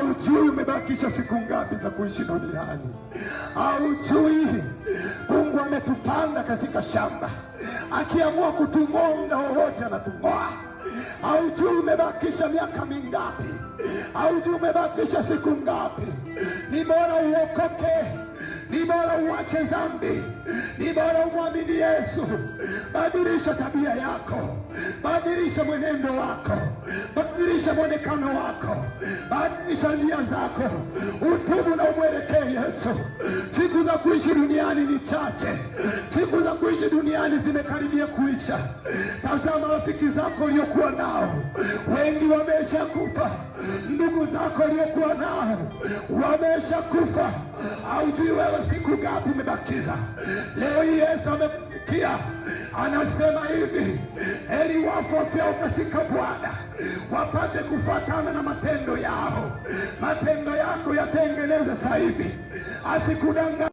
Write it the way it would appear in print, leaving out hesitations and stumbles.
Haujui umebakisha siku ngapi za kuishi duniani. Haujui Mungu ametupanda katika shamba, akiamua kutung'oa muda wowote anatung'oa. Haujui umebakisha miaka mingapi, haujui umebakisha siku ngapi. Ni bora uokoke, ni bora uache dhambi, ni bora umwamini Yesu. Badilisha tabia yako, badilisha mwenendo wako, badilisha mwonekano wako, badilisha njia zako, utubu na umwelekee Yesu. Siku za kuishi duniani ni chache, siku za kuishi duniani zimekaribia kuisha. Tazama rafiki zako uliokuwa nao, wengi wamesha kufa. Ndugu zako uliokuwa nao wamesha kufa. Haujui wewe siku ngapi umebakiza. Leo hii Yesu amefikia, anasema hivi, heri wafu wafao katika Bwana wapate kufuatana na matendo yao. Matendo yako yatengeneze sasa hivi, asikudanganye.